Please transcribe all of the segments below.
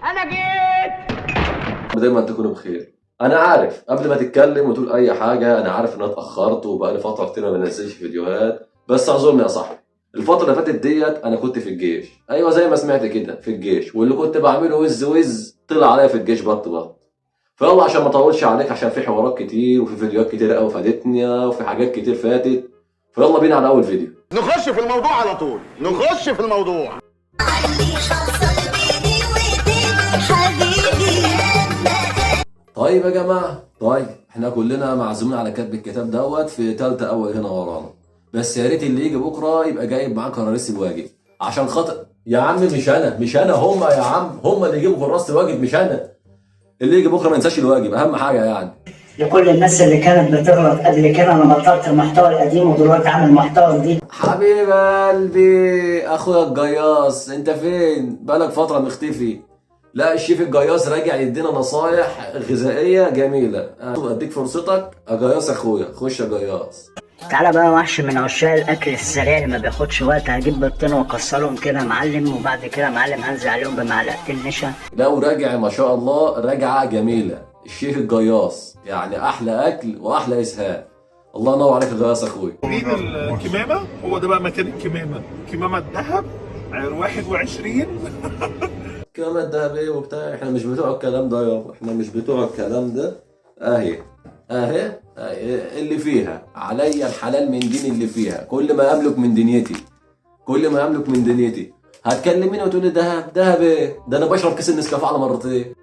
انا جيت. دايما تكونوا بخير. انا عارف قبل ما تتكلم وتقول اي حاجة، انا عارف ان انا اتاخرت وبقالي فترة كتير ما بنزلش فيديوهات، بس اعذرني يا صاحبي. الفترة اللي فاتت ديت انا كنت في الجيش، ايوه زي ما سمعت كده، في الجيش، واللي كنت بعمله وز وز طلع عليا في الجيش بط بط. فيلا عشان ما اطولش عليك، عشان في حوارات كتير وفي فيديوهات كتير قوي فاتتني وفي حاجات كتير فاتت، فيلا بينا على اول فيديو. نخش في الموضوع على طول، نخش في الموضوع. طيب يا جماعة، طيب احنا كلنا معزومين على كتب الكتاب دوت في تالتة اول هنا ورانا، بس يا ريت اللي يجي بكره يبقى جايب معاه كراريس الواجب، عشان خاطر يا عم مش انا، مش انا، هما يا عم، هما اللي يجيبوا كراسة الواجب مش انا. اللي يجي بكره ما ينساش الواجب، اهم حاجة يعني. لكل الناس اللي كانت بتغلط قبل كده، انا بطلت المحتوى القديم ودلوقتي عامل محتوى جديد. حبيب قلبي اخويا الجياص، انت فين؟ بقالك فترة مختفي. لا الشيف الجياص راجع يدينا نصايح غذائية جميلة. اديك فرصتك يا جياص اخويا، خش يا جياص. تعالى بقى وحش من عشاق الاكل السريع اللي ما بياخدش وقت. هجيب بيضتين واكسرهم كده يا معلم، وبعد كده يا معلم هنزل عليهم بمعلقتين نشا. لا وراجع ما شاء الله، راجعه جميلة الشيف الجياص، يعني احلى اكل واحلى اسهال. الله ينور عليك يا جياص اخويا. مين الكمامة؟ هو ده بقى مكان الكمامة، كمامه الذهب عيار 21. كمامة الذهب ايه وبتاع، احنا مش بتوع الكلام ده يابا، احنا مش بتوع الكلام ده. اهي اهي اهي اللي فيها عليا الحلال من دين اللي فيها، كل ما املك من دنيتي، كل ما املك من دنيتي. هتكلميني وتقولي دهب دهب ايه؟ ده انا بشرب كيس النسكافيه على مرتين.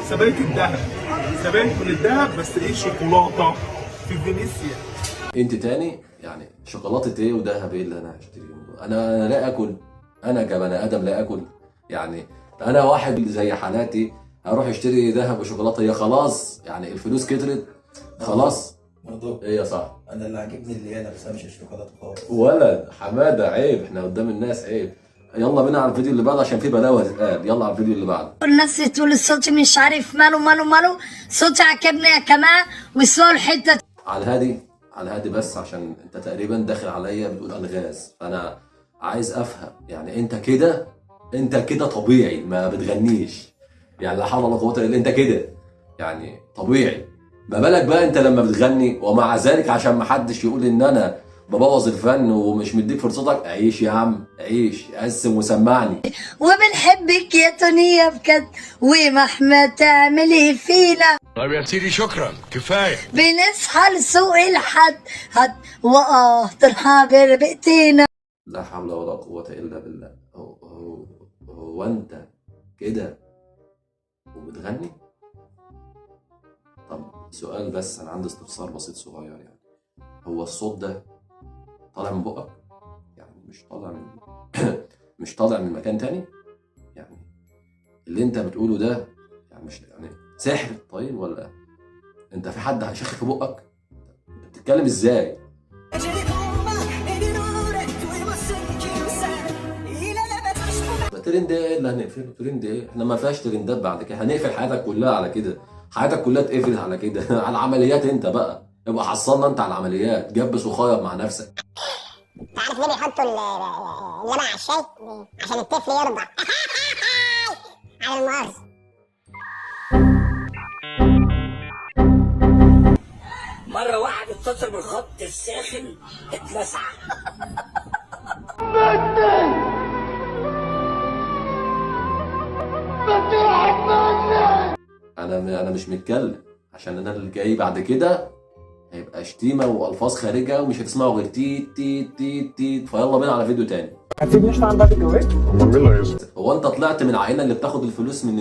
سبائك الذهب، سبائك من الذهب بس ايه، شوكولاتة في فينيسيا. انت تاني يعني شوكولاتة ايه وذهب ايه اللي انا هشتريهم؟ انا لا اكل، انا كبني ادم لا اكل، يعني انا واحد زي حالاتي هروح اشتري ذهب وشوكولاته؟ هي خلاص يعني الفلوس كترت خلاص. موضوع ايه يا صاحبي؟ انا اللي عاجبني اللي هي نفسها مش الشوكولاتة خالص. ولد حمادة عيب، احنا قدام الناس عيب. يلا بينا على الفيديو اللي بعده عشان في بلاوي هتتقال. يلا على الفيديو اللي بعده. الناس تقول الصوت مش عارف ماله ماله ماله، صوتي عجبني يا جماعة واسمعوا الحتة. على الهادي، على الهادي بس، عشان انت تقريبا داخل عليا بتقول الغاز، فانا عايز افهم يعني انت كده، انت كده طبيعي ما بتغنيش يعني، لا حول ولا قوة الا بالله، انت كده يعني طبيعي، ما بالك بقى انت لما بتغني. ومع ذلك عشان ما حدش يقول ان انا ببوظ الفن ومش مديك فرصتك، عيش يا عم، عيش، قسم وسمعني. وبنحبك يا تونية بجد، ومهما تعملي فينا. طيب يا سيدي شكرا، كفاية. بنصحى لسوق الحد هد واه ترحى بربقتنا. لا حول ولا قوة إلا بالله. هو أنت كده وبتغني؟ طب سؤال بس، أنا عندي استفسار بسيط صغير يعني، هو الصوت ده طالع من بقك؟ يعني مش طالع من مش طالع من مكان تاني؟ يعني اللي أنت بتقوله ده يعني مش يعني سحر طيب، ولا أنت في حد هيشخ في بقك؟ أنت بتتكلم إزاي؟ ترند ايه اللي هنقفله؟ ترند ايه؟ احنا ما فيهاش ترندات بعد كده، هنقفل حياتك كلها على كده، حياتك كلها اتقفلت على كده. على العمليات انت بقى، ابقى حصلنا انت على العمليات، جبس وخيط مع نفسك. انت عارف ليه بيحطوا اللبن على الشاي؟ عشان الطفل يرضع. على المؤاخذة. مرة واحد اتصل بالخط الساخن اتلسع. انا مش متكلم عشان انا اللي جاي بعد كده هيبقى شتيمه والفاظ خارجه ومش هتسمعوا غير تيت تيت تيت تيت. فيلا بينا على فيديو تاني. هتسيبني اشتغل بعد الجواز؟ امال مين اللي هيصرف؟ هو انت طلعت من العينة اللي بتاخد الفلوس من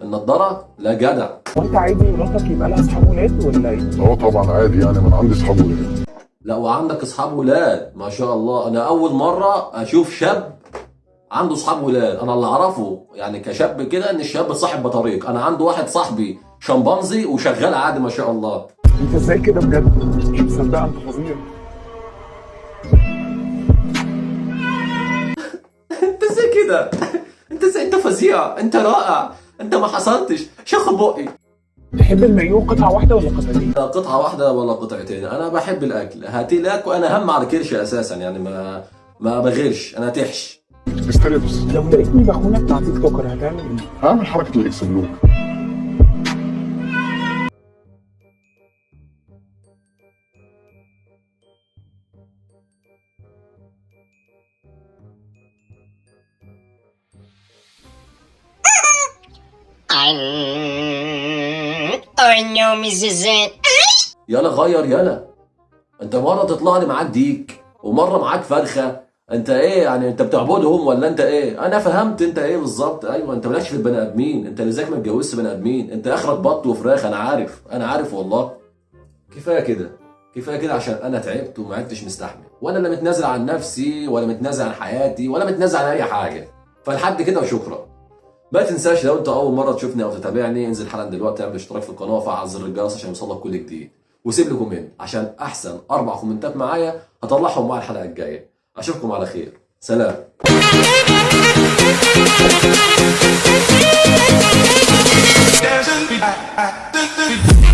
النضارة؟ لا جدع. وانت عادي مراتك يبقى لها اصحاب ولاد ولا ايه؟ اه طبعا عادي يعني، ما انا عندي اصحاب ولاد. لا وعندك اصحاب ولاد ما شاء الله. انا اول مرة اشوف شاب عنده اصحاب ولاد. انا اللي اعرفه يعني كشاب كده ان الشاب صاحب بطريق. انا عنده واحد صاحبي شمبانزي وشغال عادي ما شاء الله. انت ازاي كده بجد؟ مش مصدقه، انت فظيع. انت ازاي كده؟ انت ازاي؟ انت فظيع، انت رائع، انت ما حصلتش. شخ بقي. تحب المايو قطعه واحدة ولا قطعتين؟ قطعه واحدة ولا قطعتين؟ انا بحب الاكل، هاتي لك، وانا هم على كرش اساسا يعني، ما بغيرش، انا تحش. strips. لو لقيتني بخونك مع TikToker هتعمل ايه؟ هعمل حركة ال X block. يلا غير يلا. انت مرة تطلع لي معاك ديك ومرة معاك فرخة، انت ايه يعني؟ انت بتعبدهم ولا انت ايه؟ انا فهمت انت ايه بالظبط. ايوه انت مالكش في البني ادمين، انت لذلك ما اتجوزت بني ادمين، انت اخرك بط وفراخ. انا عارف، انا عارف والله. كفاية كده، كفاية كده، عشان انا تعبت وما عدتش مستحمل، ولا انا متنازل عن نفسي ولا متنازل عن حياتي ولا متنازل عن اي حاجة. فلحد كده وشكرا. ما تنساش لو انت اول مرة تشوفني او تتابعني، انزل حالا دلوقتي اعمل اشتراك في القناة وفعل زر الجرس عشان يوصلك كل جديد، وسيب لي comment عشان احسن 4 كومنتات معايا هطلعهم مع الحلقة الجاية. اشوفكم على خير، سلام. There's a